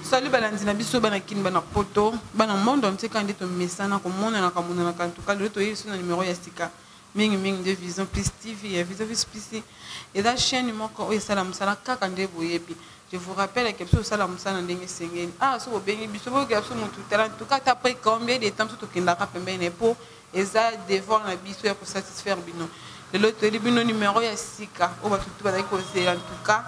Salut balandi na biso bana Kin, bana Poto, bana monde entier. Quand nde tomesana komonanaka monanaka, en tout cas lelo toyebi biso na numéro ya sika mingimingi nde Vision Plus TV. Ya Vision Plus Plus eza chaîne moko oyo esala mosala kaka nde boyebi. Je vous rappelle ke biso osala mosala na ndenge esengeli. Ah, so bobengi biso, boyokela biso motu tala. En tout cas, ata après combien de temps, biso tokendaka pembeni na ye mpo eza devoir na biso ya kosatisfaire bino. Lelo toyeli bino numéro ya sika oyo bato tu bazali kozela. En tout cas,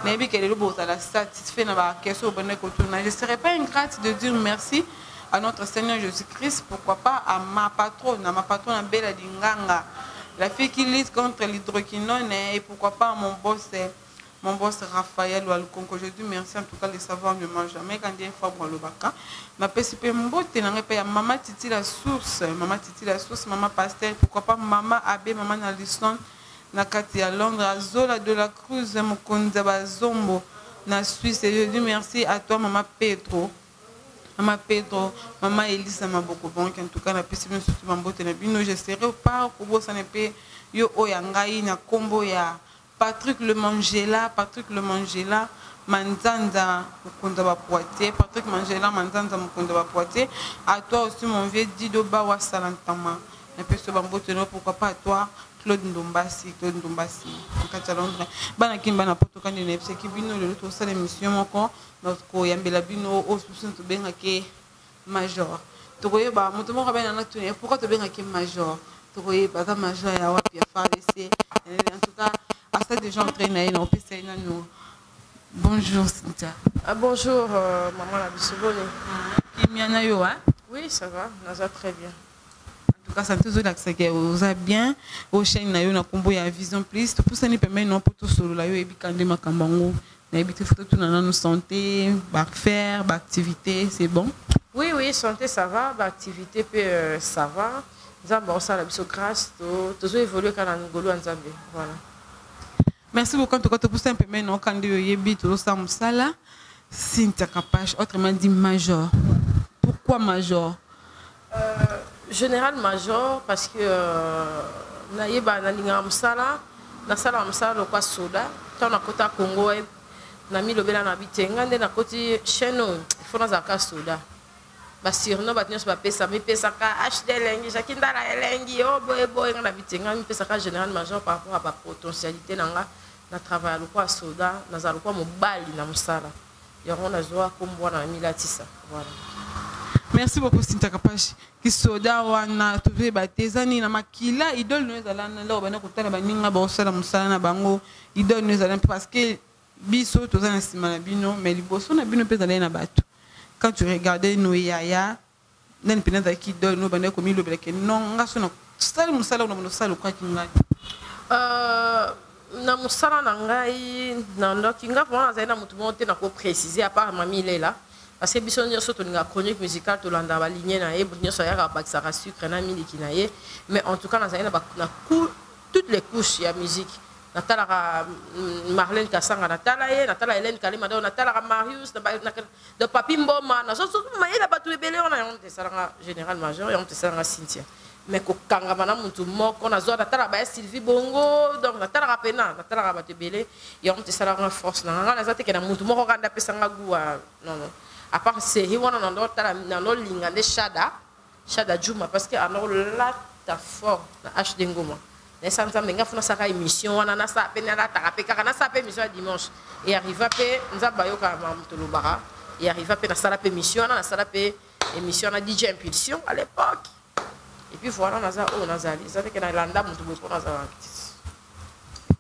nayebi ke lelo bozala satisfait na baquestion oyo bandaki kotuna. Je serai pas ingrate de dire merci à notre Seigneur Jésus-Christ, pourquoi pas à ma patronne, à ma patronne Bella Dinganga, la fille qui lutte contre l'hydroquinone, et pourquoi pas à mon boss, mon boss Raphaël Walukonko. Je dis merci en tout cas, le savoir ne mange jamais. Quand il faut Lobaka, napesi pe mbote na ngai pe ya Mama Titi la source, Mama Titi la source, Mama Pasteur, pourquoi pas Mama Abbé, Mama Nalison na kati ya Londres, Azola de la Cruz, mokonzi ya bazombo na Suisse. Et je dis merci à toi, Mama Pedro. Mama Pedro, Mama Elisa Maboko. Donc en tout cas, napesi bino surtout bambote na bino. Je serai pas kobosana pe yo oyo ya ngai na kombo ya Patrick Le Mangela, Patrick Le Mangela, Manzanza mokonzi ya bapoitier, Patrick Mangela Manzanza mokonzi ya bapoitier. À toi aussi, mon vieux Dido Bawa Salantama. Napesi yo bambote no, pourquoi pas à toi Claude Ndombasi, Claude Ndombasi na kati ya Londres. Bana Kin, bana Poto, kandi nayebisaki bino lelo tosala émission moko na koyambela bino oyo biso tobengaki major. Tokoyeba moto moko abena na tuni pourquoi tobengaki major. Tokoyeba aza major ya wapi, ya FARDC. En tout cas, asa déjà entré na ye na opesa ye nanu. Bonjour Cynthia. Ah, bonjour maman na biso, boni? Kimia na yo, hein? Oui, ça va, naza très bien. En tout cas, santé ozolakisaka oza bien. Oyo chaîne na yo na nkombo ya Vision Plus. Topusani pembeni na mpo tosolola. Yo oyebi kande makambo yango, nayebi te. Foto tuna nanu santé, baaffaire, baactivité, c'est bon? Oui, santé ça va, baactivité mpe ça va. Nzambe aosala biso grâce, tozo évolue kaka na ngolu ya Nzambe, voilà. Merci beaucoup. En tout cas, topusani pembeni na okande oyebi tozosala mosala. Cynthia Kapache, autrement dit major. Pourquoi major? Général major parce que nayeba nalingaka mosala, nasalaka mosala lokwa soda. Ntango nakota Congo, namilobela na bi te, nga nde nakoti chaîne oyo, ifo nazalaka soda. Basurnom bato nyonso bapesa, mipesaka HD elengi, Jaki Ndala elengi, o boye boye. Nga na bi te, nga mipesaka général major par rapport à bapotentialité na nga. Na travailla lokwa soda, nazala lokwa mobali na mosala yango, nazwa kombo wana na milatisa, voilà. Merci beaucoup Cynthia Kapache. Kisoda wana tozoyeba te eza nini na makila. Idole no ezala na loko banda kotala baninga baosala mosala na bango, idole no ezala? Parce que biso toza na nsima na bino, mais liboso na bino mpe ezalaki na bato. Quand tu regardais nos yaya, nani mpena azalaki idole no banda komilobelake non, nga so na sali mosala oyo na bando osala okwaki ngai? Na mosala na ngai nandoki nga vraiment nazali na motu moko te nakoprécise, à part Mami Lela, parce que biso nyonso tolingaka chronique musicale, tolandaka baligne na ye, moto nyonso ayaka abakisaka sucre na miliki na ye. Mais en tout cas, nazali na toutes les couches ya musique. Natalaka Marlène Kasanga, natala ye, natala Hélène Kalema, donc natalaka Marius donc Papi Mboma, nazomayela bato ebele wana. Yango te esalanga général major, yango te esalanga Cynthia. Mais kokangama na motu moko, nazwa natalaka baya Sylvie Bongo, donc natalaka pena, natalaka bato ebele. Yango te esalanga force na nga. Naza teke na motu moko kaka nde apesanga gu, non non, à part série wana nandotala, nanolinga nde Shada, Shada Juma, parce que anolata fort na HD Ngoma. Nayesa Nzambe nga funa nasaka émission wana, nasala mpe, nalataka mpe kaka, nasala mpe émission ya dimanche. E arriva mpe Nzambe ayokaka makambo tolobaka. E arriva mpe nasala mpe émission wana, nasala mpe émission wana DJ Impulsion à l'époque. Et puis voilà, naza oyo nazali, eza teke nalanda motu boye mpo nazala.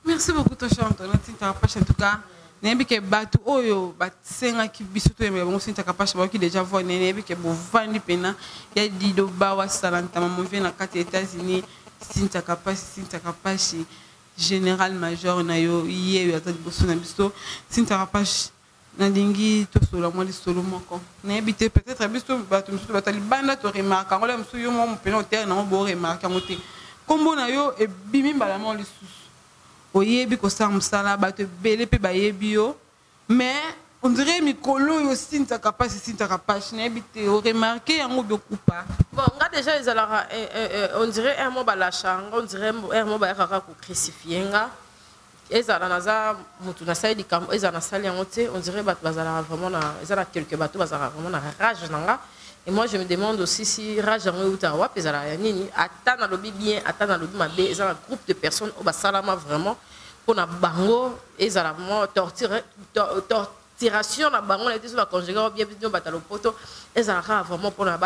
Merci beaucoup tosha Antoine Cynthia Kapache. En tout cas, nayebi ke bato oyo basengaki biso toyembela bango Cynthia Kapache bayoki déjà voix nene. Nayebi ke bovandi mpena ya Dido Bawa Salantama, mon vieux na kati ya États-Unis. Cynthia Kapache, Cynthia Kapache, général major na yo ye oyo aza liboso na biso. Cynthia Kapache, nalingi tosolola mwa lisolo moko. Nayebi te, peut-être biso bato mosusu, bato ya libanda, toremarke yango la mosusu, yo moko mopena otere nango, boremarke yango te. Nkombo na yo ebimi mbala moko lisusu. Oyebi kosala mosala, bato ebele mpe bayebi yo, mais on dirait mikolo oyo Cynthia Kapache, Cynthia Kapache, nayebi te, oremarke yango biokupa? Bon, nga déjà ezalaka on dirait un mo balâcha nga, on dirait un mo bayakaka kocrucifie nga. Ezala naza mutu nasali likambo, ezala nasali yango te, on dirait bato bazalaka vraiment na, eza na quelque bato bazalaka vraiment na rage na nga. Et moi, je me demande aussi si rage yango eutaka wapi, ezalaka ya nini. Ata nalobi bien, ata nalobi mabe, eza na groupe de personnes oyo basalama vraiment mpona bango, ezala vraiment torture, torturation na bango. Na te so baconjuguer yango bien, bino bato ya lopoto, ezalaka vraiment mpona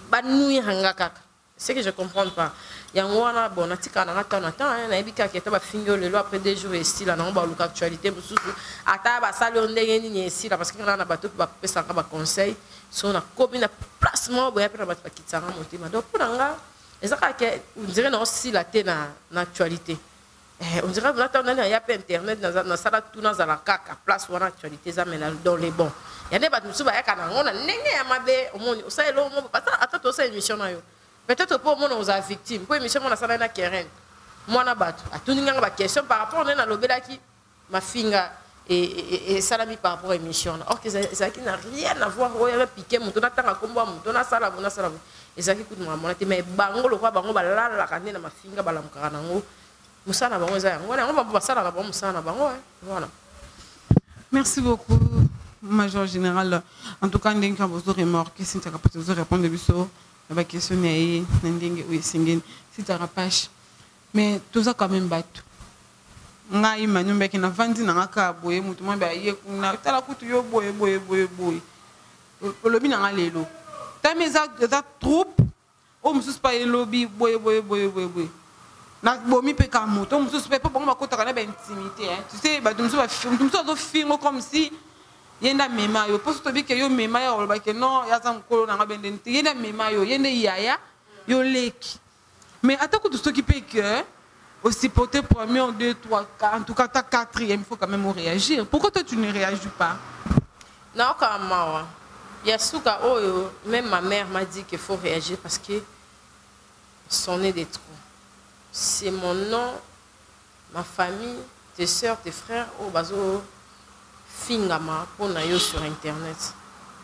banuire nga kaka. Ce que je comprends pas, yango wana. Bon, natikala nanga temps na temps, nayebi kaka ata bafingi oyo lelo, après 2 jours esila nango, baluka actualité mosusu. Ata basali oyo ndenge nini, esila, parce que nga na bato mpe bapesaka baconseil. So nakomi na place moko boya mpe na bato bakitisanga motema. Donc mpo na nga, eza kaka ke on dirait naosila te na actualité. On dirait nata nani aya mpe internet, nasala tu, nazala kaka place wana, actualité eza. Mais dans les bons ya nde bato mosusu bayaka nango na ndenge ya mabe. Omoni, osala eloko moko, ata tosala émission na yo, peut-être mpo omona ozala victime, mpo émission moko nasala na Keren, mwana bato atuni nganga baquestion par rapport nde nalobelaki mafinga esalami par rapport à émission na. Or ezalaki na rien à voir. Oyo bapike moto, natanga nkombo ya moto, nasala bo, nasala bo, ezalaki kutu makambo wana te. Mais bango, lokola bango balalaka nde na mafinga, balamukaka nango, mosala na bango eza yango wana, yango bango basalaka, bango mosala na bango, voilà. Merci beaucoup, major général. En tout cas, ndenge bozo remarquer, Cynthia Kapash ozo répondre biso na baquestion na ye na ndenge oyo esengeli. Cynthia Kapash, mais toza quand même bato. Ngai Manu Mbeki, navandi na nga kaka boye, motu mwa aye kuna, tala kutu yo boye boye boye boye, olobi na nga lelo tami eza troupe oyo mosusu mpe elobi boye boye boye boye boye, nabomi mpe ka moto oyo mosusu mpe, mpo bango bakotaka na baintimité. Tu sais, bato mosusu, moto mosusu azofingo comme si ye nde amema yo, mpo so tobi ke yo mema yo, olobake non, aza mokolo nanga bendeni te, ye nde amema yo, ye nde yaya yo leki. Mais ata kutu soki mpe ke osupporter premier, deux, trois, en tout cas ta quatrième, il faut quand même réagir. Pourquoi toi, tu ne réagis pas? Naoka mawa ya suka oyo. Même ma mère m'a dit qu'il faut réagir parce que c'en est des trop. C'est mon nom, ma famille, tes soeurs, tes frères oyo bazo fingama mpona yo sur internet.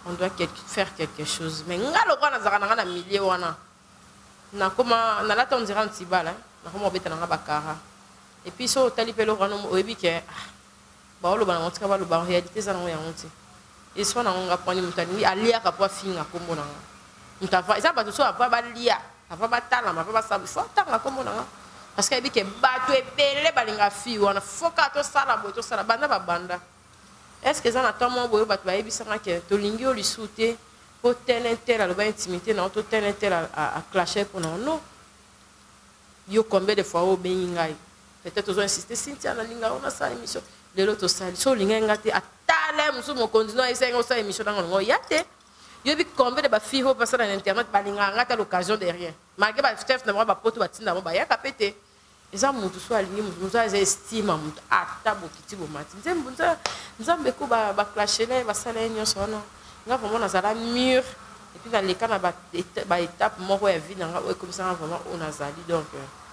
On doit faire quelque chose. Mais nga lokwa nazalaka nanga na milieu wana, nakoma nalata on dirait antibala, nakoma obeta nanga bakara. Et puis so otali mpe eloko wana, oyebi ke baoloba nango, tika baloba. En réalité, eza nango yango te, eswa nango. Nga pwani moto alingi aliaka po afinga nkombo nanga, moto ava eza bato so ava balia, ava batalama, ava basala, fo atanga nkombo nanga, parce que ayebi ke bato ebele balingaka fille wana. Fo kaka tosala boye, tosala banda babanda. Est ce que eza na temps moko boye bato bayebisanga ke tolingi yo lisusu te mpo tel tel aloba intimité na yo, to tel tel aclashe mpo na yo? Non. Yo, combien de fois obengi ngai? Peut-être ozo insiste: "Cynthia, nalinga yo, nasala émission lelo." Tosali. So olingai nga te, atala mosusu mokonzi no ayebisaki nga osala émission ntango nango ya te. Yobi combien de bafille oyo basala na internet balingaka nga te à l'occasion de rien, malgré bachef na bango bapoto batinda bango, bayaka mpe te. Eza motu so alingi motu, motu aza estime ya motu, ata bokiti bomati nzembo nzambe ko baclashela ye, basala ye nyonso wana. Nga vraiment nazala mûr et puis naleka na baétape moko ya vie na nga oyo ekomisanga vraiment oyo nazali. Donc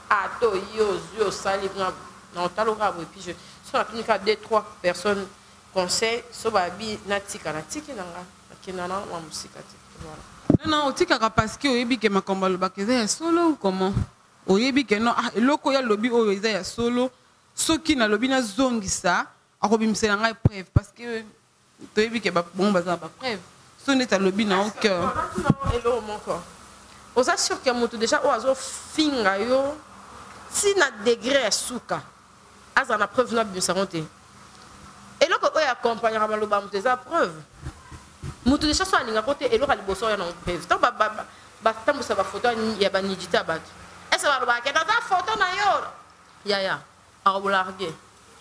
ata oyo ozwi, osali na otala kaka boye. Puis so natuni kaka deux, trois personnes conseil, so babi natika, natiki na nga, nakenda na mwa mosika te. Voilà. Non, otikaka parce que oyebi ke makambo alobaka eza ya solo ou comment? Oyebi ke non, ah, eloko oyo alobi oyo eza ya solo, soki nalobi nazongisa, akobimisela ngai preuve, parce que toyebi ke bango baza na bapreuve. So neti alobi na oke. Eloko moko, oza sûr ke moto déjà oyo azofinga yo ntina degré ya suka azala na preuve na bimisango te? Eloko oyo accompagnaka maloba moto eza preuve. Moto déjà so alingako te, eloko ya liboso oyo nango preuve. Ntango batambwisa bafoto ya banudité ya bato, ese balobaka ke naza foto na yo yaya, akolarge,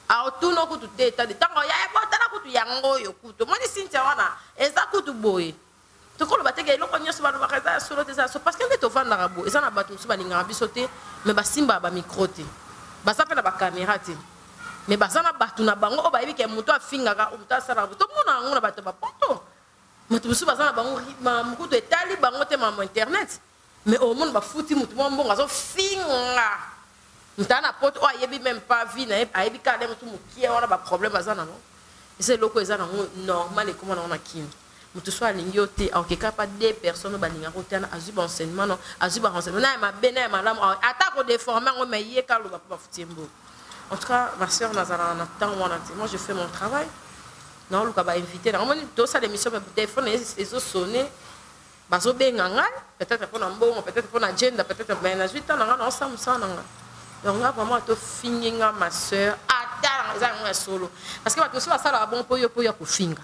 akotuna kutu te. Etade ntango yaya botala kutu yango oyo kutu omoni Cynthia wana eza kutu boye. Tokoloba teke eloko nyonso balobaka eza ya solo te, eza ya solo, parce que nde tovandaka boye, eza na bato mosusu balingaka biso te, mais basimbaka bamicro te, baza mpe na bacaméra te, mais baza na bato na bango oyo bayebi ke moto afingaka, moto asalaka. Tomona yango na bato bapoto, moto mosusu baza na bango mokutu etali bango te, mambo internet, mais omona bafuti motu mwa mbongo, azofinga moto aa na poto oyo ayebi même pas vie na ye, ayebi kaka nde motu mokie wana baproblème aza nango. Eza eloko eza nango normal, ekóma nango na kini. Moto so alingi yo te, akokeka pa deux personnes balingaka yo te wana, azwi baenseignement no, azwi barenseignement na ya mabe na ya malamu, ata kodéforme yango, mais ye kaloba mpo bafuti ye mbongo. En tout cas, ma soeur, nazala na temps wana te. Moi, je fais mon travail. Naoluka bainvité na omoni, tosala émission, mais téléphone ezosonne, bazobenga ngai, peut-être mpona mbongo, peut-être mpona agenda, peut-être, mais nazwi temps na ngai, naosala mosala na ngai. Donc nga vraiment, tofingi nga, ma soeur, ata eza yango ya solo, parce que bato mosusu basalaka bon mpo yo, mpo ya kofinga,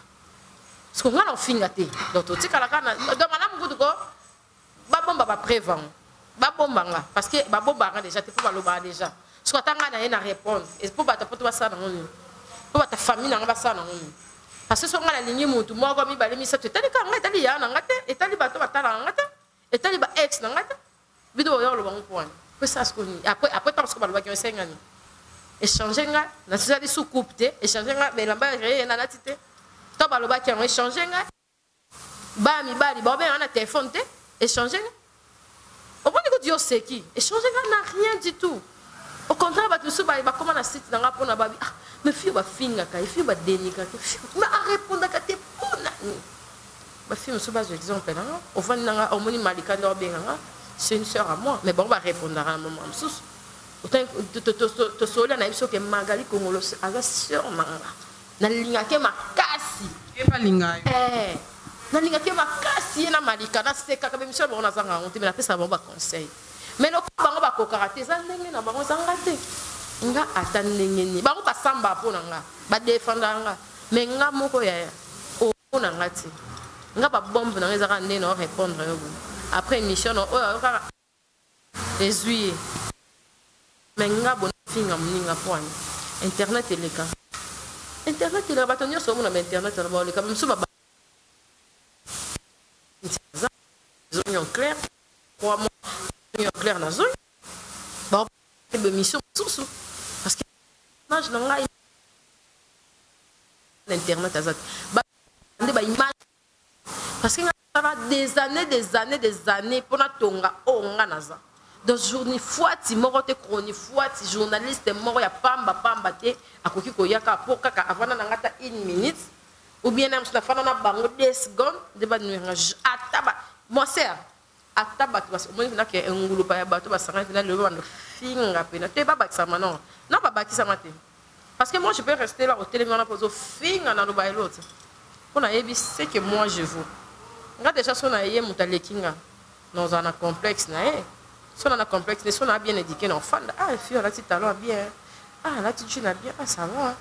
parce que nga na ofinga te. Donc totikalaka na, donc malamu kutu ko babomba bapreuve yango, babomba nga, parce que babombaka déjà te, mpo balobaka déjà. Soki ata ngai na ye na répondre, mpo bato po to basala nango nini, mpo bato famille na nga basala nango nini? Parce que so ngai nalingi mutu moko, mibale, misato, etali kaka ngai, etali ya na nga te, etali bato batalaka nga te, etali ba ex na nga te. Bino oyo olobango mpo wana po esala sikoyo nini? Après ntango sikoyo balobaki, esenga nini? Échange nga, nasali sous coupe te, échange nga, elamba ye nalati te. To balobaki yango, échange nga, baya mibali baobenga na telefone te, échange nga. Omoni kuti yo seki, échange nga na rien du tout. Au contraire, bato mosusu bakóma na site na nga mpona babi: "Ah, mais fille bafingaka ye, fille badenikaka, mais arépondaka te, mpona nini?" Bafille mosusu bazwa exemple na nga. Ovandi na nga, omoni Malika nde obenga nga, c'est une sœur à moi, mais bango barépondaka na moment mosusu. Tosolola na ye biso ke Magali Kongolo aza sœur na nga, nalingaki makasi. Nalingaki makasi ye na Malika, nasekaka bemission bango, nazanga yango te, me napesaka bango baconseil. Mais lokola bango bakokaka te, eza ndenge na bango, ezanga te. Nga ata ndenge nini, bango basamba mpo na nga, badefendaka nga, mais nga moko yaya omona nga te. Nga babombe na nga ezaka nde na orépondre yo boye après émission na oyo kaka ezwi ye. Mais nga bonafinga moninga mpo wani internet eleka, internet eleka, bato nyonso omona ba internet wana baoleka mosusu bazongi en clair 3 mois, en clair nazongi baémission mosusu, parce que image na ngai na internet aza te, nde baimage, parce que nga des années, des années, des années mpona tonga oyo nga naza. Donc journée fwati moko te, chroni fwati, journaliste moko ya pamba pamba te akoki koyaka mpo kaka avanda na nga ta une minute ou bien na mosu nafanda na bango 2 secondes nde banuyenga. Ata ba moi sœur, ata bato omoni mpena ke engulupa ya bato basangani mpena lelo, bando finga mpena te, babakisama non non, babakisama te, parce que moi je peux rester là, otelemi wana mpo ozofinga, naloba elo te, mpo nayebi ce que moi je vaux. Nga déjà, so na ye moto aleki nga, nazala na complexe na ye, so na na complexe ne, so na bien éduqué, na ofanda: "Ah, fille alati talon bien, ah, alati jean bien, ah, ça va."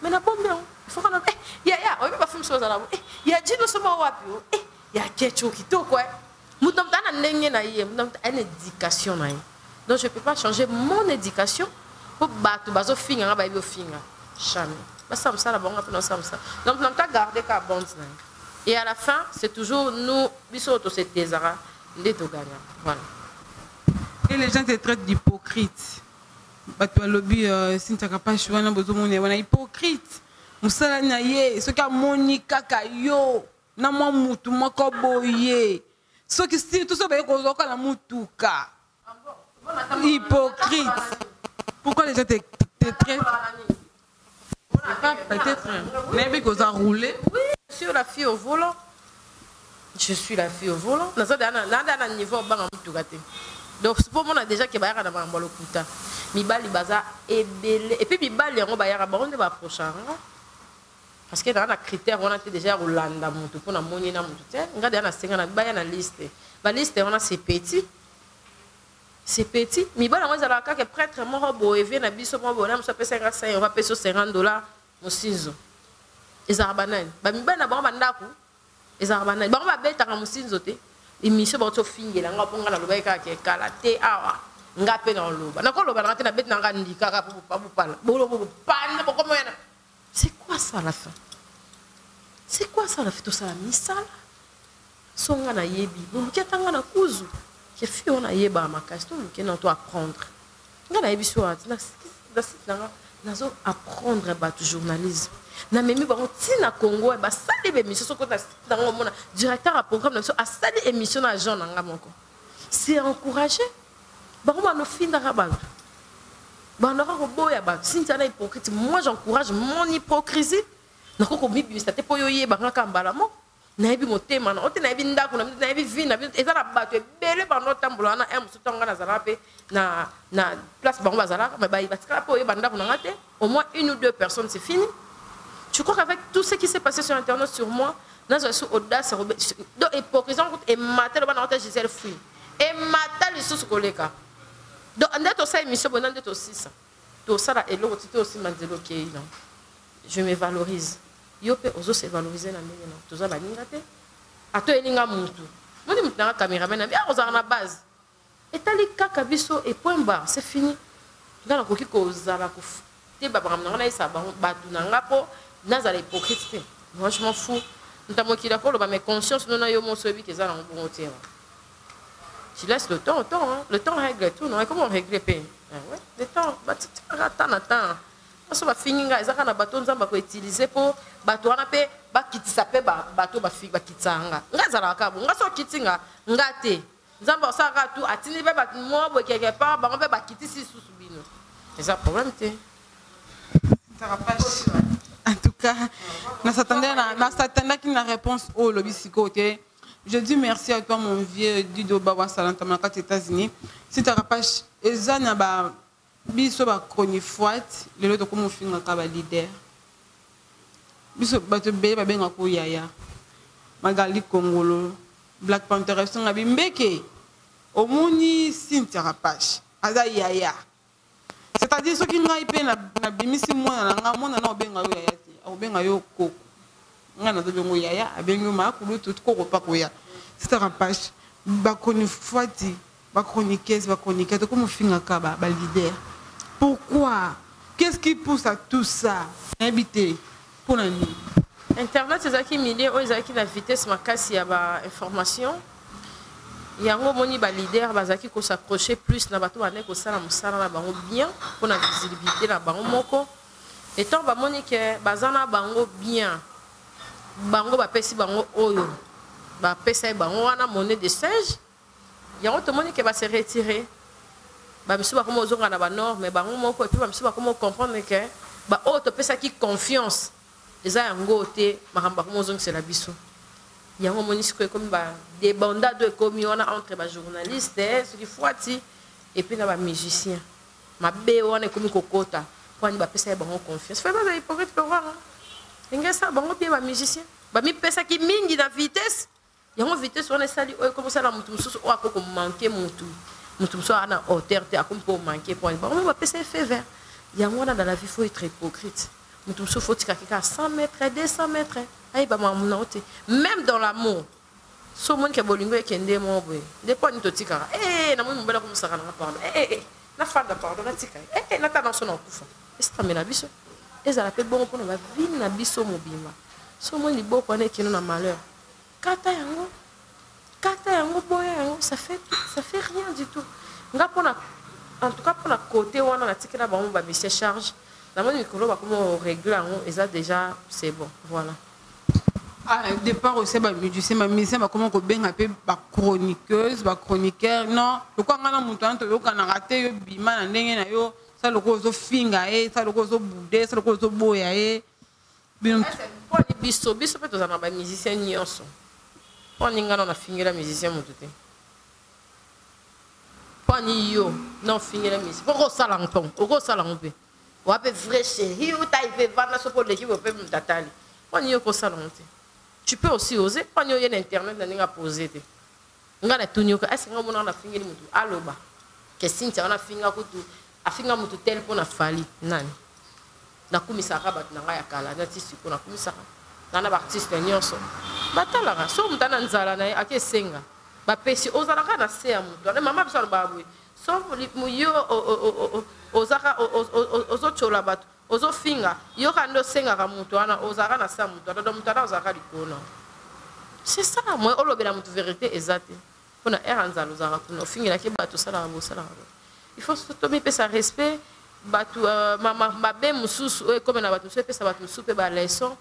Mais nabombi yango, il faut kana eh ya ya oyebi bafilme so ozala eh ya jean osoma wapi o eh ya kecho kitoko. Eh, moto na moto ana ndenge na ye, moto na moto ana éducation na ye. Donc je peux pas changer mon éducation mpo bato bazofinga nga, bayebi ofinga jamais, basala mosala bango mpe nasala mosala. Donc na moto agarde ka bonde na ye, et à la fin c'est toujours nous, biso oyo tosetezaka nde togagna, voilà. Et les gens te traitent d'hypocrite. Bato balobi Cynthia Kapashi wana, bozomona wana hypocrite, mosala na ye, soki amoni kaka yo na mwa mutu moko boye, soki surtout soki baye kozwaka na mutuka, hypocrite. Pourquoi les gens te traitent pas? Peut-être nayebi koza roulé. Oui, je suis la fille au volant, je suis la fille au volant. Naza na niveau obanga mutuka te. Donc mpo mona déjà ke bayaka na makambo ya lokuta, mibali baza ebele, et puis mibali yango bayaka, bango nde baapprochaka nga, parce que naa na critère wana te déjà ya kolanda motu mpo namoni na motu te. Nga deya nasenga na baya na liste, baliste wana c'est petit, c'est petit. Mibali yango ezalaka kaka prêtre moko boye, vie na biso moko boye, na mosu apesaka 5 euro, apesi 50 dollar, mosinzo. Ezalaka banani? Bamibali na bango bandako ezalaka banani? Bango babetaka mosinzo te. Émission bauti ofingela nga mpo nga nalobaki kaka ke kala te awa nga mpe naloba, nakoloba nanga te, nabeti nanga ndi kaka bopala bopanda bokomoyana. C'est quoi ça, la fin? C'est quoi ça, la fin? Tosala misala so nga nayebi, boluki ata nga na kuzu ke fi oyo nayebaka makasi, toluki na to apprendre. Nga nayebi so ati na site nanga, nazo apprendre bato journalisme, namemi bango ntina Congo, basali baémission. Soki na site nango, omona directeur ya programme na biso asali émission na agent na nga moko, c'est encouragé. Bango banofindaka bato, bandaka koboya bato Cynthia na hypocrite. Moi j'encourage mon hypocrisie, nakoki komibimisa te mpo oyo oyebanga kaka mbala moko. Nayebi motema na ote, nayebi ndako na bino, nayebi vie na bino. Eza na bato ebele bando otambola wana un mosusu. Ntango nga nazalaka mpe na place bango bazalaka, mais batikala mpe oyeba ndako na nga te. Au moins une ou deux personnes, c'est fini. Tu crois qu'avec tout ce qui s'est passé sur internet sur moi, nazwa su audace? Donc hypocrisie emata, loba na ota Gisele Fui emata lisusu koleka. Donc nde tosala émission boye na nde tosisa, tosala eloko ti te, osimba nzela, okei. Non, je me valorise. Yo mpe ozose valoriser na ndenge na toza baninga te. Ata oyelinga mutu moni mutu nanga cameraman na bi akozala na base etali kaka biso et point barre, c'est fini. Nga nakoki kozala te babakambo nanga, nayesa bango bato na nga mpo nazala hypocrite te. Moi, je m'en fous. Moto mokili akoloba, mais conscience no na yo moso oyebi ke eza nango bongo te. Tu laisses le temps au temps, hein. Le temps règle tout, non? Et comment on règle pe? Ah ouais, le temps batikaka temps na temps. Nyonso bafingi ngai, eza kaka na bato Nzambe akoutiliser mpo bato wana mpe bakitisa mpe bato bakitisaka nga. Ngai ezalaka kaka bo, nga so okiti nga, nga te. Nzambe asalaka tu, atindi mpe bato moko boye quelque part, bango mpe bakitisi lisusu bino, eza problème te. En tout cas, nasatandaki na réponse oyo olobi sikoyo te. Je dis merci à toi, mon vieux Dido Bawa Salanta na kati États-Unis. Si Rapache, eza na ba biso ba chronifoite lelo tokomi ofingaka ba leader. Biso bato ebele babengaka oyaya Magali Kongolo, Black Panther, esonga bimbeke. Omoni Cynthia Rapache aza yaya, c'est-à-dire soki ngai mpe nabimisi mwana na ngai, mwana na obenga yo yaya te, akobenga yo koko. Ngai nazobengo yaya, abengi yo makulutu, koko mpa koya. Cynthia Rapache, bachronifoiti, bachroniqueuse, bachroniqueur, tokomi ofingaka baleader. Pourquoi? Qu'est-ce qui pousse à tout ça? Nayebi te mpona nini. Internet ezalaki milieu oyo ezalaki na vitesse makasi ya bainformation. Yango omoni baleader bazalaki kos'accrocher plus na bato bandaki kosala mosala na bango bien mpona visibilité na bango moko. Etant bamoni ke baza na bango bien, bango bapesi bango oyo bapesa ye bango wana monnaie de singe. Yango tomoni ke base retirer, bamisusu bakoma ozonga na banorme bango moko, et puis bamisusu bakoma comprendre ke baoyo topesaki confiance eza yango te. Makambo bakoma ozongisela biso yango, omoni sikoyo ekomi badébandade oyo ekomi wana entre bajournaliste soki fwati et puis na bamusicien. Mabe wana ekomi kokota mpo ani bapesa ye bango confiance. Fai baza hypocrite mpe wana ndenge esala bango bien. Bamusicien bamipesaki mingi na vitesse. Yango vitesse wana esali oyo ekomi osala motu mosusu oyo akoki komanquer motu, motu mosusu aza na hauteur te, akomi mpo omanquer po bango mo bapesa ye feu vert. Yango wana, dans la vie, faut être hypocrite. Motu mosusu faut tikaki kaka 100 mètres, 200 mètres, ayeba makambo na yo te. Même dans l'amour, so omoni ke bolingo ekende moko boye nde mpo ani totikaka. Namoni mobali akomisaka nanga, pardon, nafanda, pardon, natika ye, natala so na okufa. Esamela biso ezala mpe bongo mpona bavie na biso mobimba. So omoni liboko wana ekende na malheur, kata yango, kata yango, boya yango, ça fait rien du tout. Nga mpona, en tout cas mpona côté wana, natikela bango bamusicien charge. Namoni mikolo bakoma orégler yango, eza déjà, c'est bon, voilà. Ah, départ aussi bamusicien, bamusicien bakoma kobenga mpe bachroniqueuse, bachroniqueur. Non, lokwa nga na moto wana toyokanaka te. Yo bima na ndenge na yo, sa lokola ozofinga ye, sa lokola ozobude, sa lokola ozoboya ye. Mponi biso, biso mpe tozala na bamusicien nyonso. Mponi nga na nafingela musicien motu te? Mponi yo na ofingela musicien mpo okosala mpo okosala ngo mpe oa mpe vrai chéri otai mpe vanda. So mpo oleki boye mpe moto atali, mponi yo okosala ngo te? Tu peux aussi oser. Mponi oye na internet na ndenge apose te? Nga natuni yoka, est-ce nga omonaka nafingeli motu aloba ke Cynthia wana afinga kutu, afinga motu tel mpo na Fally nani? Nakumisaka bato na ngai ya kala nati siko, nakumisaka nga na baartiste nyonso batalaka. So moto ana nzala na ye ake esenga, bapesi, ozalaka na se ya moto wana. Mama biso alobaka boye: so yo ozaka ozotyola bato, ozofinga, yoka nde osengaka moto wana, ozalaka na se ya moto wana. Donc moto wana ozalaka likolo na, c'est ça. Moi olobela moto vérité eza te mpona ere ya nzala, ozalaka kuna, ofingelaki bato, osalaka bo, osalaka bo. Il faut tomipesa respect. Bato mabe mosusu oyo ekómi na bato mosusu, epesa bato mosusu mpe baleçon.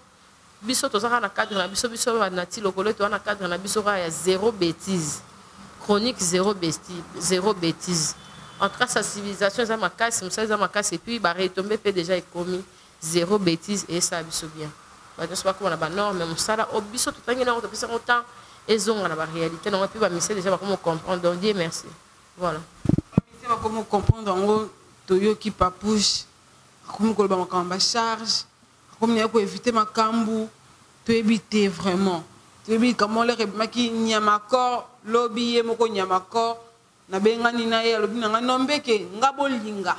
Biso toza kaka na cadre na biso. Biso nati lokolo, toza na cadre na biso kaka ya zéro bêtise, chronique zéro bêtise, zéro bêtise. En tout cas, sensibilisation eza makasi, mosala eza makasi, et puis baretombées mpe déjà ekomi. Zéro bêtise eyesala biso bien. Bato nyonso bakóma na banorme. Mosala oyo biso totangi nango, topesi yango temps, ezonga na baréalité nango. Mpe bamusiciens déjà bakoma comprendre, donc Dieu merci, voilà. Bamusiciens bakoma comprendre yango. Toyoki Papouche akomi koloba makambo bacharge, akomi naye koéviter makambo. Toyebi te vraiment, toyebi likambo lere ebimaki. Nyamakor lobi, ye moko Nyamakor nabengani na ye, alobi na ngai nombeke nga bolinga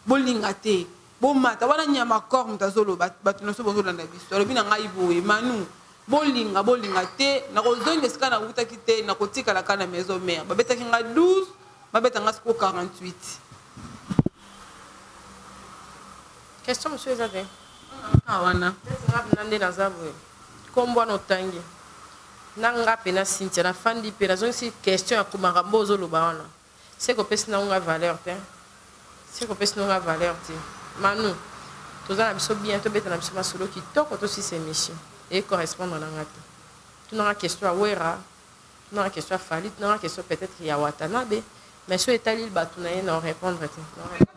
bolinga te, bomata wana. Nyamakor moto azoloba, bato nyonso bozolanda biso, alobi na ngai boye: "Manu, bolinga bolinga te, nakozonga esika nawutaki te, nakotikala kaka na Maison Mère. Babetaki nga 12, babeta nga siko 48." Question mosusu eza te? Kaka wana. Nga mpena nde naza boye, nkombo wana otangi na nga mpe na Cynthia, nafandi mpe nazongisi question ya makambo ozoloba wana. Se kopesi nango nga valeur te, se kopesi nango nga valeur te. Manu, toza na biso bien, tobeta na biso masolo kitoko, tosisa émission ecorrespondre na nga te. Tunanga question ya Wera, tunanga question ya Fally, tunanga question peut-être ya Watanabe, mais so etali bato na ye, na répondre te.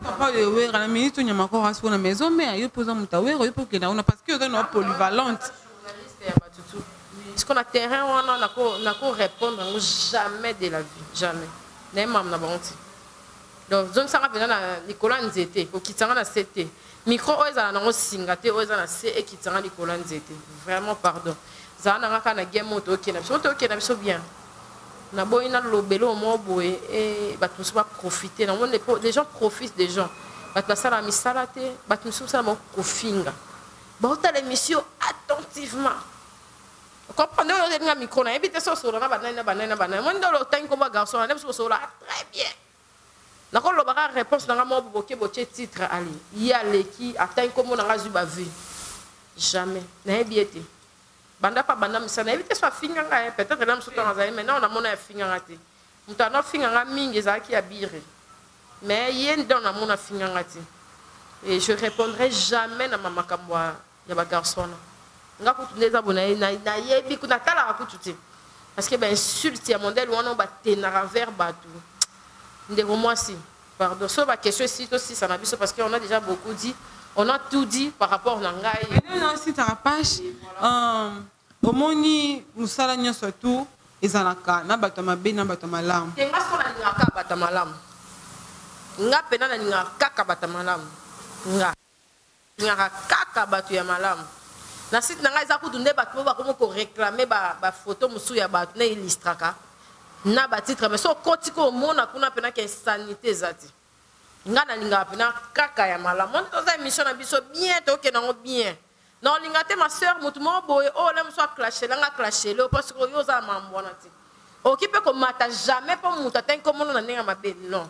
Papa de Wera na minute, Nyamakor asi na Maison Mère. Yo mpoza moto awera, yo mpo okenda kuna parce que oza na polyvalente. Journaliste ya bato tu siko na terrain wana, nako répondre yango jamais de la vie, jamais. Nayemama na bango ti. Donc zongisanga mpenza na likolo ya nzete, kokitanga na se te. Micro oyo ezala nango singa te, oyo eza na se ekitanga likolo ya nzete. Vraiment pardon, zala nanga kaka na game oyo tookenda biso, tookenda biso bien. Naboyi nalobela oyo moko boye e bato mosusu baprofite nango. Les gens profitent des gens. Bato basalaka misala te, bato mosusu basala bango kofinga, baotala émission attentivement, comprendre oyo ozelinga micro. Nayebi te so osolola na banani na banani na banani. Mo nde otangi komba garçon na nde biso bosolola très bien. Nakoloba kaka réponse na nga moko boke botie titre ali ye aleki, atangi kombo na nga, azwi bavue. Jamais nayebi ye te. Banda mpa banda misala, nayebi te so afinga ngai. Peut-être na mosusu ntango azali maintenant, namona afinga nga te. Moto ana ofinga nga mingi ezalaki ya bire, mais ye nde namona afinga nga te. Et je répondrai jamais na makambo ya bagarçon wana. Nga kutu nde eza boye, nayebi, natalaka kutu te, parce que bainsulte ya modèle wana oyo batenaka vers bato. Ndeko mwasi, pardon, so baquestion esi tosisa na biso, parce que on a déjà beaucoup dit, on a tout dit par rapport na ngai. Nasitaka page, omoni mosala nyonso tu ezalaka na bato ya mabe na bato ya malamu. Te, nga siko nalingaka kaka bato ya malamu. Nga mpena nalingaka kaka bato ya malamu. Nga nalingaka kaka bato ya malamu. Na site na ngai eza kutu nde bato po bakomi koréclamer bafoto mosusu ya bato na illustraka na batitre, mais so okoti ko omona kuna mpena ka insanité eza te. Nga nalingaka mpena kaka ya malamu. Oni toza émission na biso bien, tokende yango bien. Na olinga te, ma sœur, motu moko boye oyo ole mosu aclashelanga, aclashele o, parce que oyo oza na mambo wana te. Okoki mpe komata jamais mpo moto atangi komona na ndenge ya mabe, non.